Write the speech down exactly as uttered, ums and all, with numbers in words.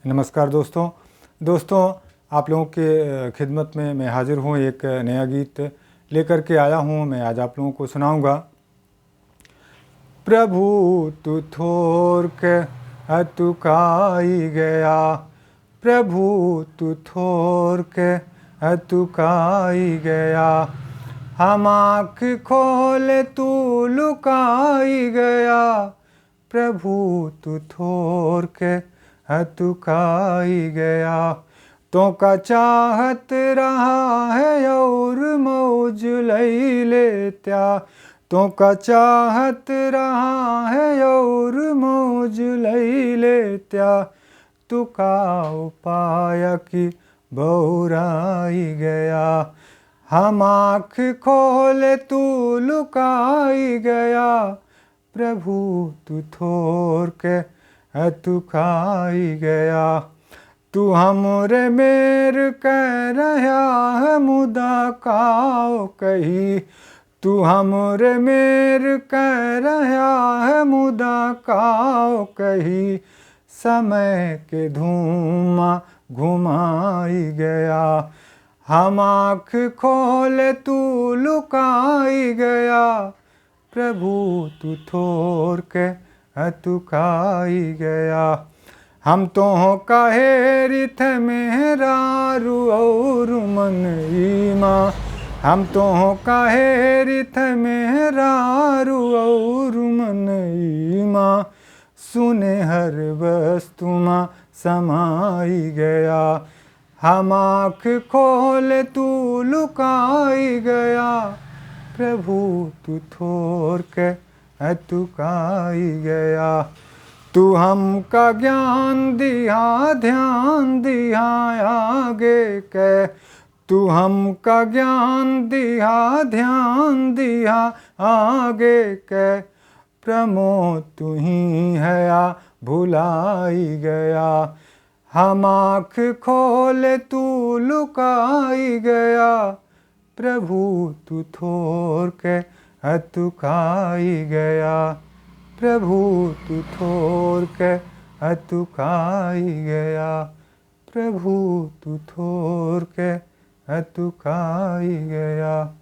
नमस्कार दोस्तों। दोस्तों, आप लोगों के, अ, खिदमत में मैं हाजिर हूँ, एक नया गीत लेकर के आया हूँ, मैं आज आप लोगों को सुनाऊंगा। प्रभु तू थोर के अतुकाई गया, प्रभु तू थोर के अतुकाई गया, हम आँख खोले तू लुकाई गया, प्रभु तू थोर के अतुकाई गया। तोका चाहत रहा है और मौज लई लेत्या, तोका चाहत रहा है और मौज लई लेत्या, तू का उपाय कि बौराई गया, हम आँख खोले तू लुकाई गया, प्रभु तू थोर के अतुकाई गया। तू हमरे मेर कह रहा है मुदा काओ कही, तू हमरे मेर कह रहा है मुदा काओ कही, समय के धुआँ घुमाई गया, हम आँख खोले तू लुकाई गया, प्रभु तू थोर के अतुकाई गया। हम तोहका हेरित मेहरारू और मनई माँ, हम तोहका हेरित मेहरारू और मनई माँ, सुने हर वस्तु माँ समाई गया, हम आँख खोले तू लुकाई गया, प्रभु तू थोर के अतुकाई गया। तू हमका ज्ञान दिहा, ध्यान दिहा आगे के, तू हमका ज्ञान दिहा, ध्यान दिहा आगे के, प्रमोद तू ही हया भुलाई गया, हम आँख खोले तू लुकाई गया, प्रभु तू थोर के अतुकाई गया, प्रभु तू थोर के अतुकाई गया, प्रभु तू थोर के अतुकाई गया।